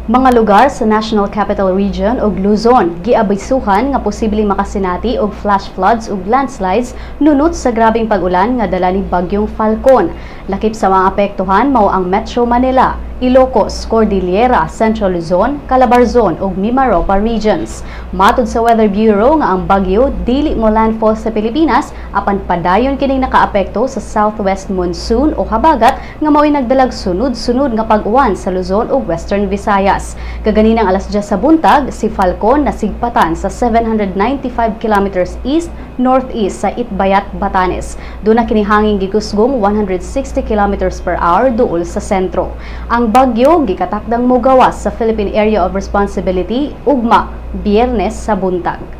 Mga lugar sa National Capital Region ug Luzon giabisuhan nga posibleng makasinati og flash floods ug landslides nunot sa grabeng pag-ulan nga dala ni Bagyong Falcon. Lakip sa mga apektuhan mao ang Metro Manila, Ilocos, Cordillera, Central Luzon, Calabarzon ug Mimaropa regions. Matud sa Weather Bureau nga ang bagyo dili mo landfall sa Pilipinas, apan padayon kining nakaapekto sa southwest monsoon o habagat nga mao'y nagdalag sunod-sunod nga pag-uwan sa Luzon ug Western Visayas. Kaganinang alas 10 sa buntag, si Falcon nasigpatan sa 795 kilometers east northeast sa Itbayat, Batanes. Duna kini hangin gikusgong 160 kilometers per hour duol sa sentro. Ang bagyo gikatakdang mogawas sa Philippine Area of Responsibility ugma, Biyernes sa buntag.